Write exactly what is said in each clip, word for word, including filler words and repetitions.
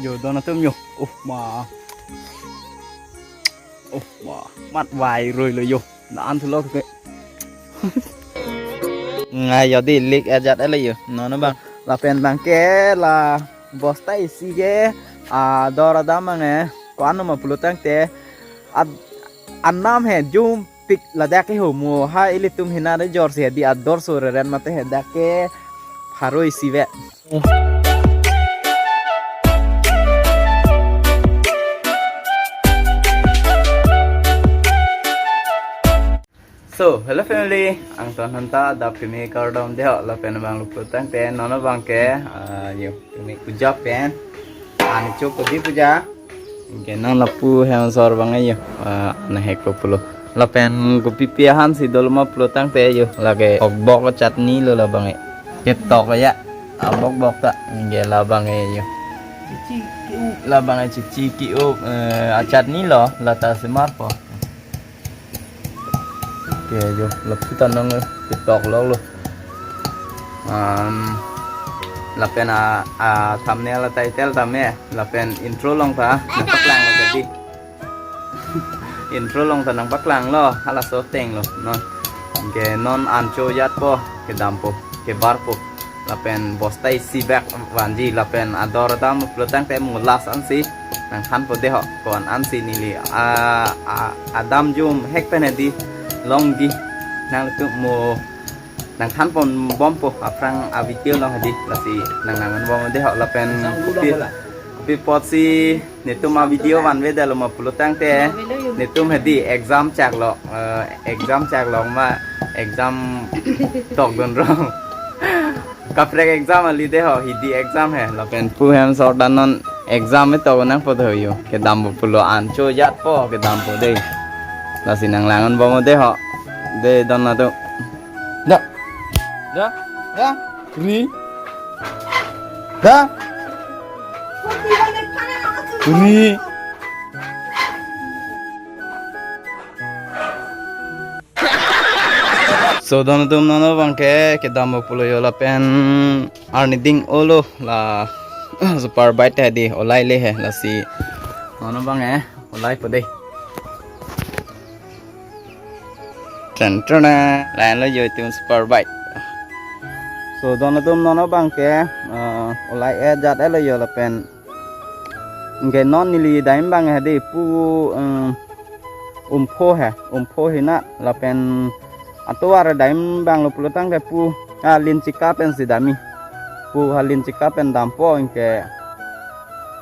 Yo, don atum yo. Oh ma. Oh ma. Mat vai roi lo yo. Na an thulok ke. Ngai yo di lik ajat ele yo. Non abang. Lapen abangke la bosta isi ke. Ador adam ange. Ko-an ma pulo tangte. Ad anam he jum pik ladak ke ho mo ha ilitum hina de jor si di ador so reren mate he dak ke pharo isi ve. So, hello family, angton hanta adap kimi kardom dei ho lapen abang luputang te non abangke, ah, yo, kimi puja pen, ani chok kodi puja. Anke non lapu hem asor abang ayo, ah, nahek lo pulo. Lapen kopi pi ahan si dolo ma pulo tangte ayo, lake okbok chutney lo labang e. Ketok ya, abok bok ta, anke labang ayo. Labang e chichi ki-up, eh, a chutney lo, lata semar po. Oke, yo, lapu ta nang, eh, ketok lo lo. Um, lapen a, a thumbnail a title tame, lapen intro along ta nangpaklang lo kadi. Intro along ta nangpaklang lo, halaso ateng lo, non. Anke non an chojat po, kedam po, kebar po. Lapen bosta isi bag vanji, lapen ador adam pulo tangte mo last ansi nangthan po dei ho, ko-an ansi neli, a, a, adam jum hek pen hedi longji, nangtum mo nangthan pon bom po aphrang a video along hedi, lasi nanglang-an bom dei ho. Lapen kopi, kopi apotsi netum a video vanve dalo ma pulo tangte, netum hedi exam chak lo, eh, exam chak lo ma exam tokdun rong. Kaprek exam ali dei ho, hidi exam he. Lapen pu hem asor ta non exam e tok nangpo dei ho yo. Kedam po pulo an chojat po kedam po dei. Lasi nanglang-an bom dei ho. Dei don atum. Da. Da. Da. Ni. Da. Ni. So, don atum non abangke kedam po pulo yo lapen arni ding olo la super bike ta di olai le he lasi. Non abang eh olai po dei. Tren tren, lain lo yo itum super bike. So, don atum non abangke, eh, olai ajat elo yo lapen. Anke non neli dam abang hedi pu, eh, Umpho he, Umpho hina lapen atovar dam abang lo pulo tangte pu, ah, Linchika pensi damji. Pu ha Linchika pen dampo anke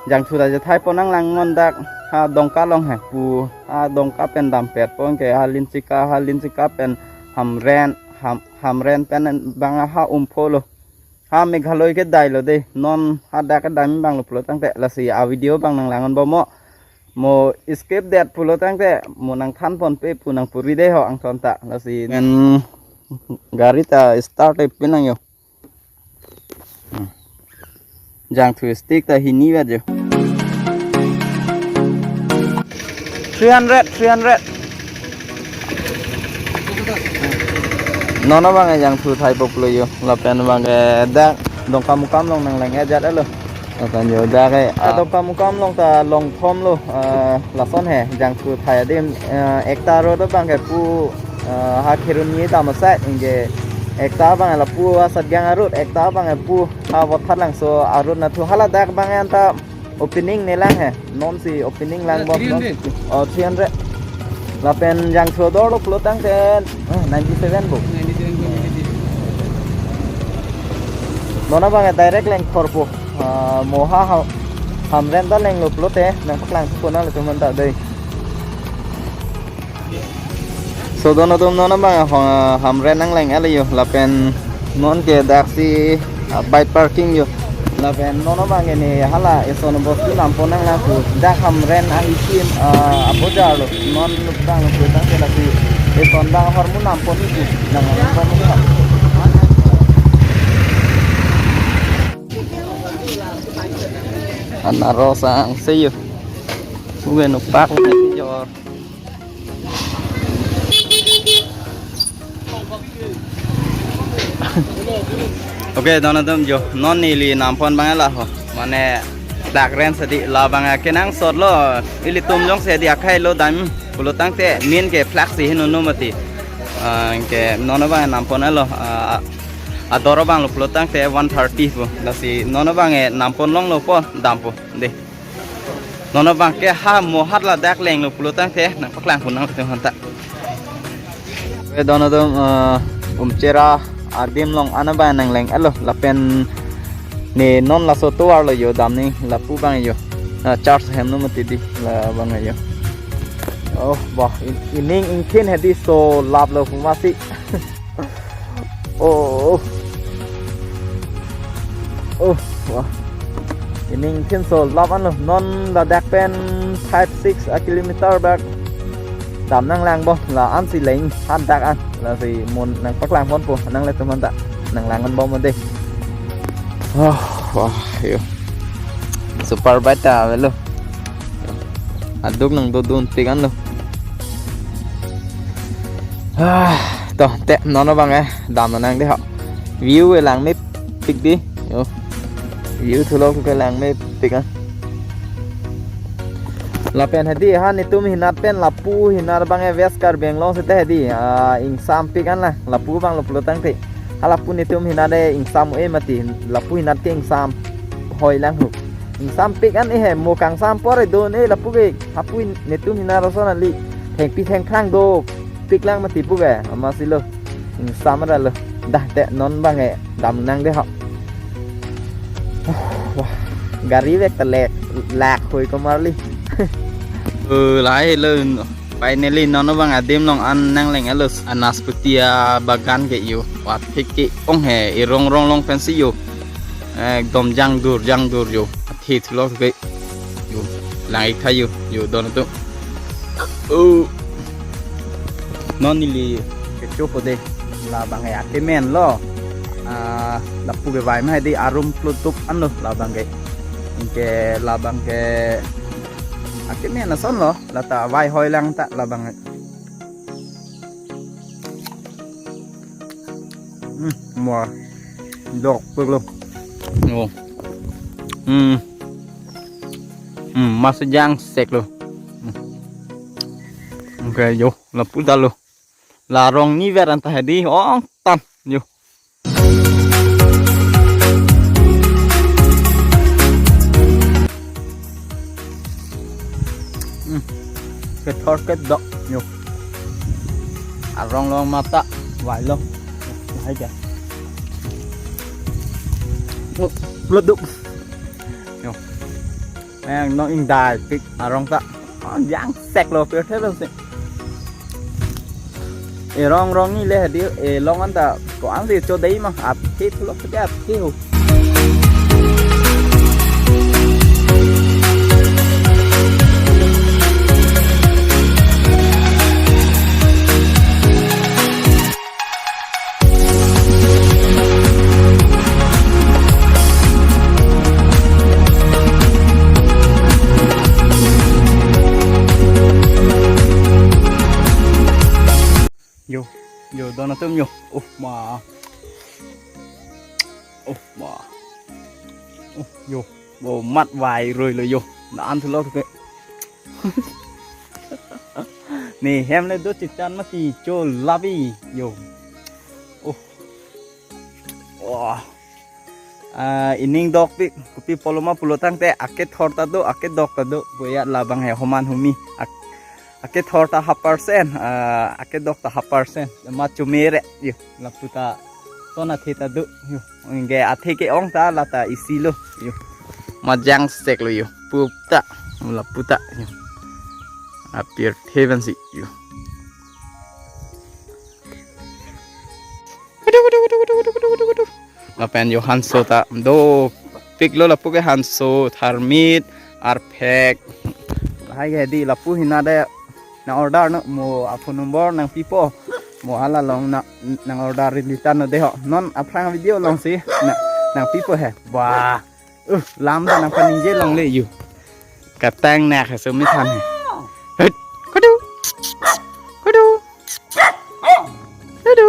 jangthu ta jethai po nanglang non dak ha Dongka along he pu ha Dongka pen dampet po anke ha Linchika, ha Linchika pen Hamren, Ham-, Hamren pen abang ha Umpho lo. Ha Meghalaya kedai lo dei. Non hadak kedam abang lo pulo tangte lasi a video abang nanglang-an bom mo. Mo skip det pulo tangte mo nangthan ponpe pu nangpuri dei ho angthon ta. Lasi men gari ta start e pinang yo. Hmm. Jangthu stick ta hini vet yo. Three hundred, three hundred. Non abang jangthu thai po pulo yo. Lapen abangke dak Dongkamukam along nanglang ajat elo. Lapen yo dak ke, ah, Dongkamukam along ta longthom lo, ah, lason he jangthu thai adim, ah, ekta road abangke pu, ah, ha Kheroni ta masai anke ekta abang lapu ha Satgang a-road, ekta abang pu ha Vothatlangso a-road nathu hala dak abang anta opening nelang he, non si opening lang bom non. Three hundred. Oh, three hundred. Lapen jangthu dor lo pulo tangte, eh, ninety seven bo. Ninety seven point ninety seven. Non abang direct lengthor po. Ah, mo ha, ha, Hamren ta lenglo pulote nangpaklang ko nang le tuman ta dei. So don atum non abang, ah, Hamren nanglang elo yo lapen non ke daksi, ah, bike parking yo. Lapen non abangke ne hala eson bosti nampo nanglang pu dak Hamren ahi sim, ah, abojar lo non abang lo pu tangte lasi eson abang ahormu nampo ni pu nanglang pu. Anarosa angse yo. Ugen upak ni jor. Oke, don atum jo, non neli nampon abang la ho. Mane Flag range hedi labang akenangsot lo, ilitum jongsi hedi akhai lo dam pulotangte min ke flag si hin unu mati. Ah, ke non abang nampon lo, ah, ador abang lo pulotangte one thirty pu. Lasi non abang e nampon longlo po dampo. De. Non abang ke ha mohat ladak leng lo pulotangte nangpaklang pon nang tu hanta. Ve don atum, eh, Umchera adim along an abang nangleng-et lo lapen ne non laso tovar lo yo damning lapu abang yo. Ah, charge hem no mati di labang yo. Oh, bah, in-, ining ingthin hedi so lap lo pu masi. Oh. Oh, wah. Ining ingthin so lap anlo non ladak pen five six a kilometer bak dam nanglang bom la ansi leng hadak an lasi mo nangpaklang ponpo nanglitum anta nanglang an bom de. Oh, wah, yo. Super bike ta avelo. Aduk nangdodun tik anlo. Ah, to, te, non abang e, dam nang de ho. View e langmepik di. Yo. View thulo ke langmepik an. Lapen hedi ha netum hinat pen lapu hinat abang e West Karbi Anglong seta hedi, ah, ingsampik an la. Lapu abang lo pulotangte. Ha lapu netum hinat e ingsam e mati. Lapu hinat ke ingsam hoi lang hu. Ingsampik an e he mo kangsam apor e do ne lapu ke. Hapu netum hinat ason ali thengpi thengphrang dopik lang mati pu ke. Amatsi lo. Ingsam ra lo. Dah te non abang e dam nang de ho. Wah, gari vek ta lek lak hoi komarli. Eh, lahai lo. Finally, non abang adim along an nangleng-et lo, ah, nasputi abagan ke yo. Wah, thik ke-ong he, irong rong along pensi yo. Ekdom jangdur, jangdur yo. Athe thulo ke yo. Lang-ik tha yo, yo don atum. Oh. Non neli kecho po de. Labang e akemen lo. Ah, lapu ke vai ma hedi arum plutup anlo labang ke. Ke labang ke akemen ason lo. Lata vai hoi lang ta labang. Hmm, mo. Dokpik lo. Oh. Hmm. Hmm, mas jangsek lo. Hmm. Okay, yo, lapu ta lo. La rong ni ver anta hedi, ong tan, yo. Hmm. Kethor kedok, yo. Arong long mata, vai long. Hai ja. Oh, blodup. Yo. Nang non ingdai pik arong ta. Oh, jangsek lo pirthe lo si. E rong rong ni le hedi, e long anta ko-an si chodei ma athe thulo ke athe ho. Yo, yo, don atum yo. Oh, ma. Oh, ma. Oh, yo. Bo mat vai roi lo yo. Na an thulo ke. Ne hem le do chichan mati cho labi yo. Oh. Wah. Ah, ining dokpik kopi pulo ma pulotangte akethor ta do, akedok ta do. Boya labang he homan humi. Ak-, akethor ta half percent, ah, akedok ta half percent. Ma chumere yo. Lapu ta ton athe ta do yo. Ingke athe ke-ong ta lata isi lo yo. Ma jangsek lo yo. Pup ta. Lapu ta yo. Apirthe pensi yo. Aduh, aduh, aduh, aduh, aduh, aduh, aduh, aduh. Lapen yo hanso ta dopik lo lapu ke hanso, tharmit, arphek. Lahai ke hedi lapu hinat de nang order no mo aphone number nangpipo. Mo hala along na nang order rilitan no de ho. Non aphrang video along si na nangpipo he. Wah. Uh, lam ta nangpaningje longle yo. Katang nak ha sumi than he. Hut, kudu. Kudu. Kudu.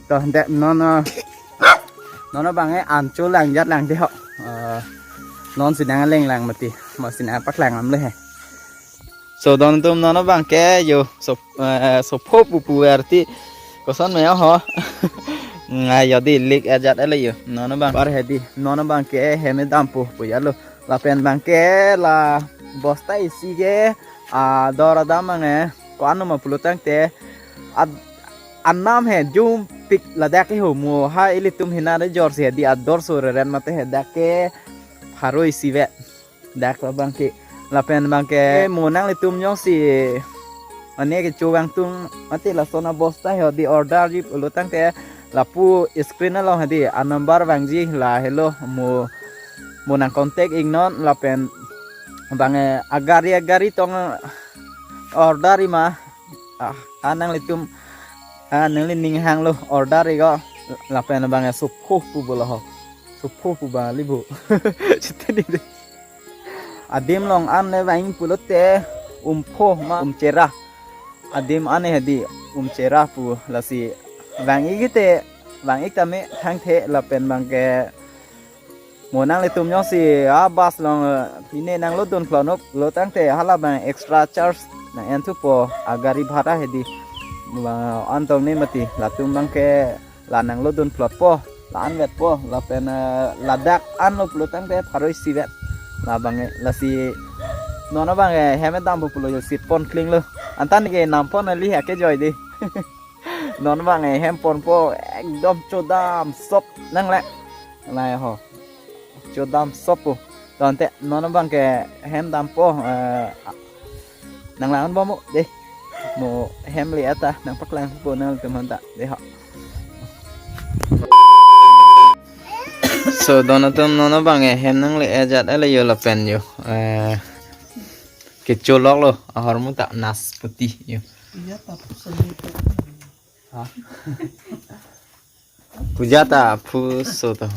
To, de non, ah, non abang e an cho lang jat lang de ho. Ah, Non si nang leng lang mati, ma si nang paklang am le he. So don atum, non abang ke yo, so, eh, so pho pu pu arti koson me ho. Ngai yo di lik ajat ale yo. Non abang par he di, non abang ke hem dampo pu ya lo. Lapen abang ke la bosta isi ke, ah, dor adam abang eh, ko-an ma pulo tangte, ad-, anam he jum pik ladak ke ho mo ha ilitum hina re jor si he di ador so reren mate he dak ke pharo isi ve. Dak la abang ke, lapen abang ke mo nanglitum jongsi ane kecho vangtung mate lason abosta he di order ji pulo tangte lapu screen along he di a number vangji la helo mo, mo nang contact iknon lapen abang eh agari agari tong order ima, ah, ah, nanglitum, ah, nanglining hang lo order iko lapen abang eh so pho pu bolo ho. So pho pu ba libo. Chete di de. Adim along an le vang pulote um pho ma um chera. Adim an he di um chera pu lasi vang ik te, vang ik tame thangthe lapen abang ke mo nanglitum jongsi a bus along, eh, pine nang lodun phlonop lo tangte hala abang extra charge nang en thupo, agari bhara he di. Ba an tong ne mati latum abang ke la nang lodun phlotpo, la an vetpo, lapen, eh, ladak an lo pulo tangte pharo isi vet. La abang eh, lasi non abang eh hem dampo pulo yo sit pon kling lo. Antan ke nam pon ali ake joi di. Non abang eh hem ponpo ekdom chodam sop nang le. Lai ho. Chodam sop po. Tangte non abang ke hem dampo, eh, nang lang bom mo de. Mo hem le ata nang paklang po nangtum anta de ho. So don atum, non abang eh hem nang le ajat ale yo lapen yo. Eh, kecho lok lo ahormu ta naspati yo. Iya, tapi seni itu. Ha? Puja ta phu so to.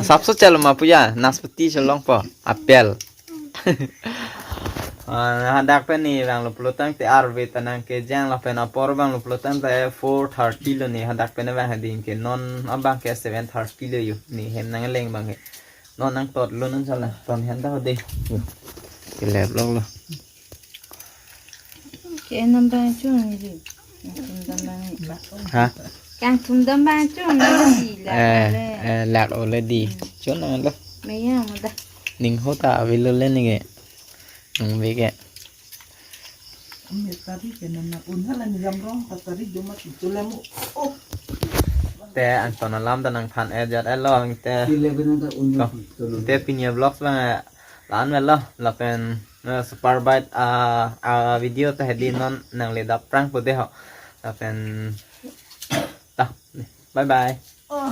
Sap so chalo ma puja, naspati cholongpo, apple. Ah, hadak pen ne vanglo pulo tangte arve ta nang kejang lapen apor vanglo pulo tangte four thirty lo ne hadak pen vang he di, ke non abang ke seven thirty lo yo ne hem nang leng abang he. Non nang tot lo non chala ton hem ta ho de. Yo. Kelep lok lo. Ke nang abang chung ni di. Nang thum dam abang ni. Ha? Kang thum dam abang chung ni di. Eh, eh, lak ole di. Chun nang lo. Maya mo da. Ning ho ta avelo le ni ke. Nang be ke. Ami tari ke nang na un hala ni gamrong ta tari joma tu le mo. Oh. Te anton alam ta nang phan ajat along te. Ti le bena ta un. Te pini vlogs abang la-an velo lapen, eh, super bite, ah, ah, video ta he di non nang le dap prang po de ho. Lapen ta, bye bye. Oh.